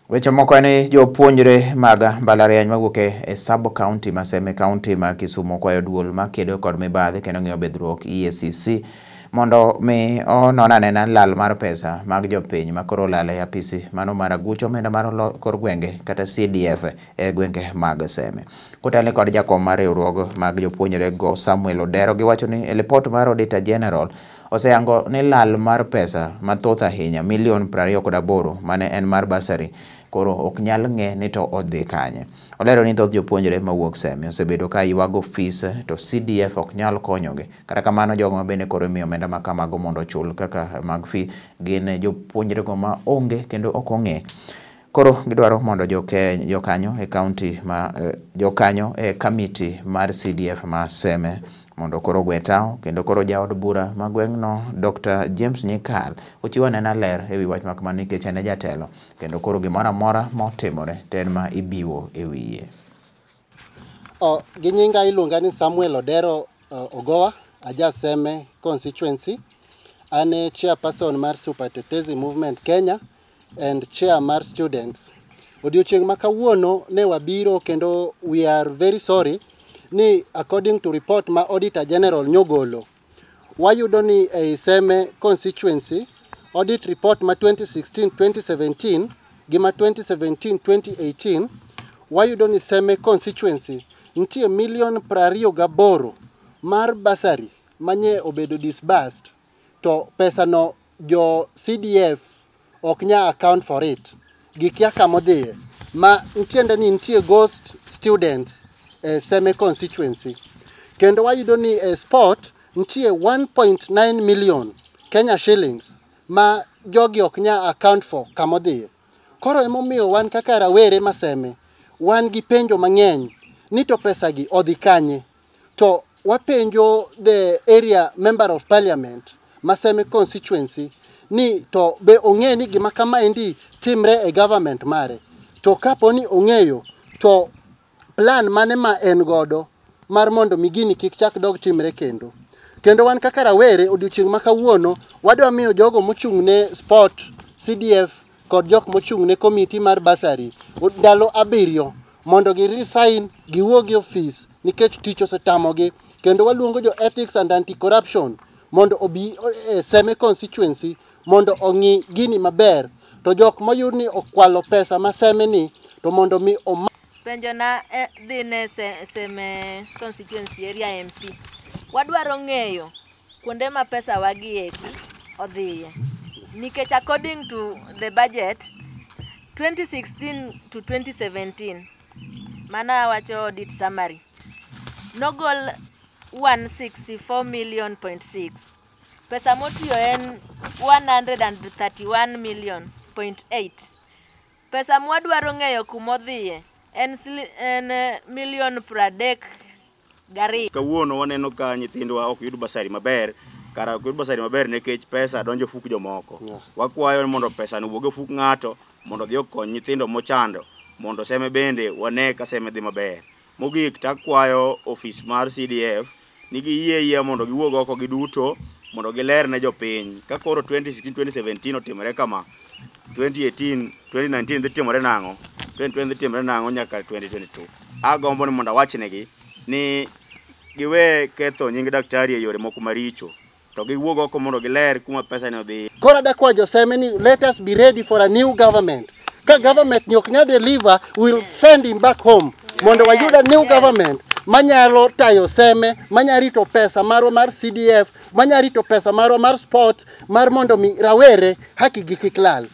Weche moko en ni jopuonjre mag mbalariany mawuok e sub county ma Seme, county ma Kisumu, kwayo duol makedo kod mibadhi kendo ng'iyo bidhruok EACC mondo mi onon anena lal mar pesa mag jopiny makoro olal e apisi mano mar aguch omenda mar kor gwenge kata CDF e gwenge mag Seme. Kotelne kod jakom mar riwruog mag jopuonjre go Samuel Odero, giwacho ni e lipot mar Auditor General oseyango ni lal mar pesa mathoth ahinya milion 28 mane en mar bursary koro ok nyal ng'e ni to odhi kanye. Olero ni thoth jopuonjre mawuok Seme osebedo ka ywago fees to CDF ok nyal konyogi. Kata kamano, jogo ma bende koro imiyo omenda ma kamago mondo ochul kaka mag fee gin jopuonjre go ma onge kendo ok ong'e. Koro gidwaro mondo jokanyo e county ma jokanyo e kamiti mar CDF ma Seme mondo koro ogwe tao, kendo koro jaod bura ma gweng'no Dr. James Nyikal ochiwo anena ler ewi wach ma kamano nikech en e jatelo kendo koro gimoro amora motimore to en ma ibiwo e wiye. Gi nyinga iluonga ni Samuel Odero Ogowa, aja Seme constituency. An e chairperson mar Super Tetezi Movement Kenya and chair mar students. Odiochieng' ma kawuono ne wabiro kendo we are very sorry ni according to report ma Auditor General nyogolo, wayudo ni ei Seme constituency audit report ma 2016-2017 gi ma 2017-2018, wayudo ni Seme constituency nitie milion 28 mar bursary manye obedo disbursed, to pesa no jo CDF ok nya account for it, gikia kamodhiye, ma tiende ni nitie ghost students e Seme constituency. Kendo wayudo ni e sport nitie 1.9 million Kenya shillings ma jogi ok nya account for kamodhiye. Koro emomiyo wan kaka rawere ma Seme wan gi penjo mang'eny ni to pesa gi odhi kanye. To wapenjo the area member of parliament ma Seme constituency ni to be ong'e ni gima kamaendi timre e government mare. To kapo ni ong'eyo, to plan mane ma en godo mar mondo mi gini kik chak dog timre kendo. Kendo wan kaka rawere, odiochieng' ma kawuono wadwa miyo jogo mochung' ne sport, CDF kod jok mochung' ne komiti mar bursary ndalo 7 mondo gi resign, giwuog e ofis nikech tich osetamogi. Kendo waluongo jo ethics and anti-corruption mondo obi e Seme constituency mondo ong'i gini maber, to jok moyud ni okwalo pesa ma Seme ni to mondo mi oma. Penjo na dhi ne Seme constituency area MP. Wadwaro ng'eyo kuonde ma pesa wagi eki odhiye. Nikech according to the budget 2016 to 2017, mana wacho audit summary, nogol 164 million point 6. Pesa motiyo en 131 million point 8. Pesa mwadwaro ng'eyo kumodhiye en milion 32. Kawuono waneno ka nyithindwa ok yud bursary maber, kara ok yud bursary maber nikech pesa donjo e fuk jomoko. Wakwayo ni mondo pesa no wuog e fuk ng'ato mondo odhi okony nyithindo mochando, mondo Seme bende wane ka Seme dhi maber. Mogik, takwayo ofis mar CDF ni giyie yie mondo giwuog oko giduto mondo giler ne jopiny ka koro 2016-2017 otimore kama, 2018-2019 dhi timore nang'o, 2020 dhi timore nang'o nyaka 2022. Agombo ni mondo awachnegi ni giwe ketho nying daktari e yore moko maricho, to giwuog oko mondo giler kuma pesa ni odhi. Koro adakwa jo Seme ni let us be ready for a new government. Ka government ni ok nyal deliver, we'll send him back home mondo wayud a new government manyalo tayo Seme, manyalo rito pesa marwa mar CDF, manyalo rito pesa marwa mar sport, mar mondo mi rawere haki gi kik lal.